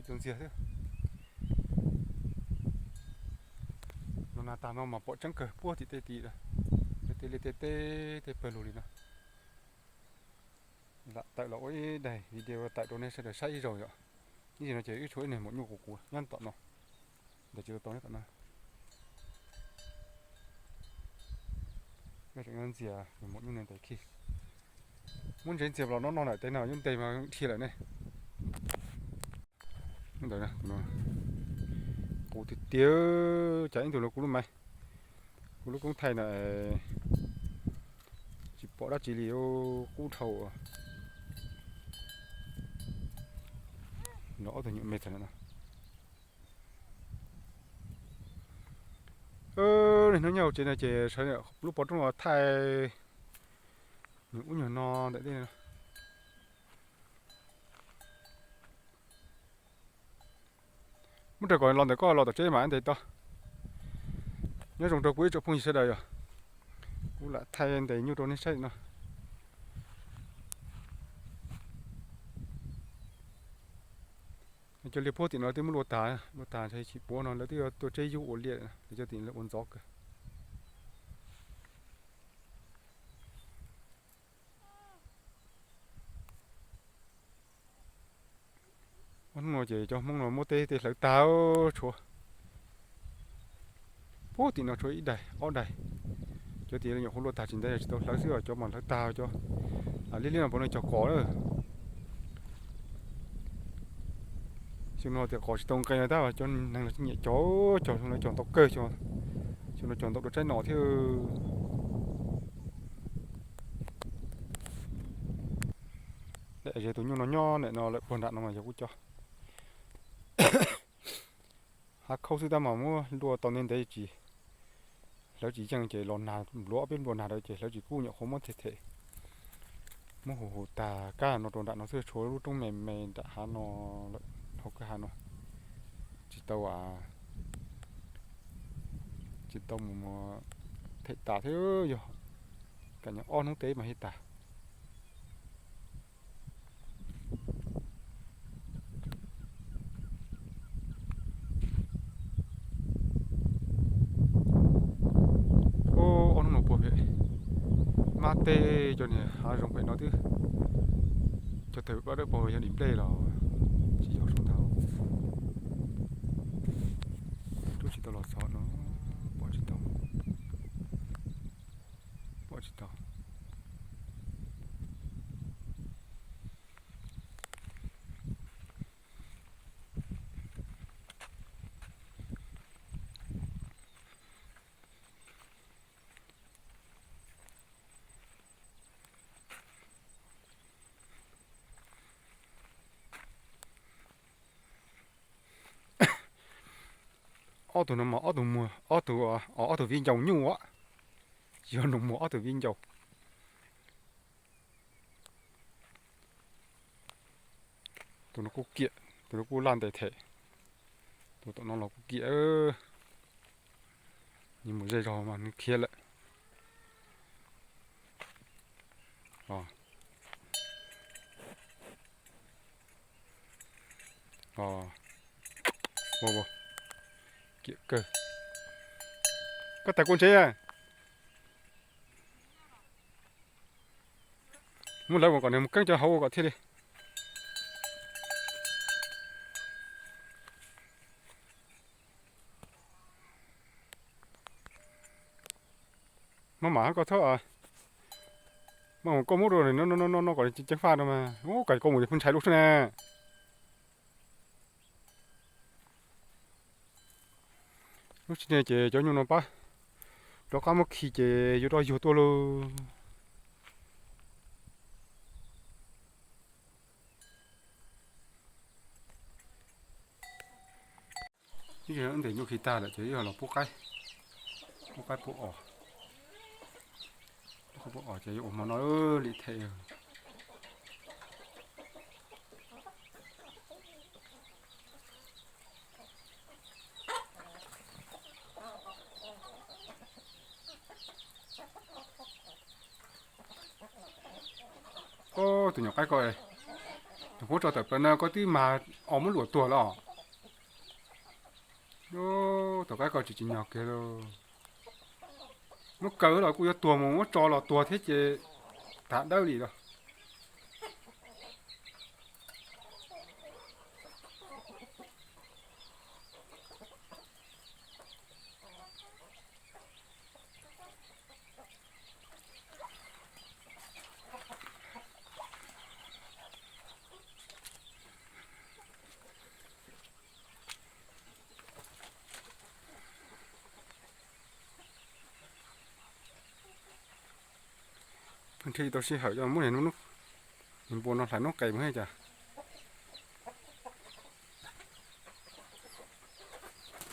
Tus ntxiag thiab. Los nag tag no mas pom tseeb kawg puag tim tej tid lawm, tej liaj tej teb tej pawg lug li no. Lam tawm los ua ib daim video tawm rau nej sawv daws saib ib zaug yom. Ib zaug no ces wb tshuav ib niag maum nyuj quv quv nyob tom no, ntawm tsis tau tau nyob tom no. Ntxias maum nyuj nws ntes khi, muab ntsev ntxias los no no ntawm tej no yuav ntes mas dhia lawm ne. Ntawm no, quv tiag tiag, cas ib tug no kuv lub maiv, kuv lub koob thaij na, tsis pom dab tsi li, qub dhau. Los ob tug nyuam me tag no. Niaj hnub nyob hauv tsev no ces sawv lub pov roob los thaij nyuag ub nyuag no ntawm tej no. Muab raws kom los ntawm koj los tom tsev mam ntes tau. Nyob zoo rau kuv ib tsoom phooj ywg sawv daws yom, kuv lam thaij ntes nyuj rau nej saib no. Cov liaj puag tim no twb muab luaj tag, luaj tag ntshe tsis puav no lawv twb yuav tuaj tseb yug ua liaj, lawv cov tim lawv ua ntxov kawg. Ob hnub no ces cov Hmoob no muab teb tej hlawv tag tshuav. Puag tim no tshuav ib daim ob daim, cov tim nyuam qhuav luaj tag tsis ntev tsis tau hlawv xwb os, cov mas hlawv tag cov. Liab liab no puav leej cog qos na. Xyoo no tias qos tsis tau nqe no tab cov neeg los nyiam cog, cog xyoo no cog ntau kawg, xyoo no cog ntau dua tsaib no thiab. Ze tus nyuj no nyob ntawm no lawm puag nram no mas yog kuv cov. Hav khaub xwb tab mas muab luaj tau ntev ntev tsis hlawv tsis yeej ces los nag npluav ob peb npluag nag rau ces hlawv tsis kub, nyuam qhuav muab them them, muab hu hu tag kab no rau nram no xwb, tshuav lub roob me me nram hav no lawm, hauv kwj ha no. Tsis tau, tsis tau mus them tas thiab, yog kam nyuag ob hnub teb mas thiaj tas. Ob hnub no puag pem mab teb cov niag hav zoov pem no twb cog tawm pab dawb paug yog dim nplej los tsis yog sub ntag. Rub tsis tau los txog no, pom tsis tau, pom tsis tau. Ob tug no mas ob tug muag, ob tug, ob tug viv ncaus nyuj, yog nus muag ob tug viv ncaus. Tus no kuj kiam, tus no kuj laj ntes them, tus tom no los kuj kiam. Nws mus zej zog mas nws khiav lawm. Kiam kawg. Koj tas kua ntsev. Muab lawv ua kom nws mus keeb cov hauv ua kom thiaj li. Maj mam koj txhob, maj mam koj muab rau no no no kom ceev faj no mas, ub, kom koj mus pheej ntshai lub xwb na. Lub sij hawm ces cov nyuj no pab rov qab muab khi ces yuav rov yug tuaj lauj. Ib zaug ntes nyuj khi tag lawm ces ib zaug los pub qaib, pub qaib pub os, pub qaib pub os ces yuav ua hmo no li them. Ub, tus nyuam qaib ko, Tus qub tso tawm plaws no koj twb mag os muab luam tuag los. Tom qab koj tsis tsim nyog kiag lauj. Muab kaw los kuj yuav tuag mus, muab tso los tuag thiab ces tag dawb li los. Pheej thiaj tau sij hawm coj muab niag npua no hlais noob qes mus thiab cas.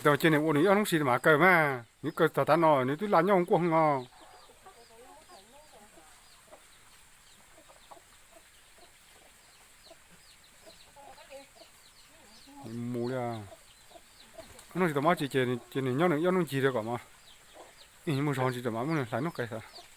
Tau cia nws ua nws ib ob hnub si mas kaw mas, nws kaw tag tav no nws twb la nyob nkuaj os. Mus li, hnub tsis tau mov tsis ces nws nyob nws ib ob hnub ncig li kom mas, ib muaj zog tsis tau mas muab nws hlais noob qes xwb.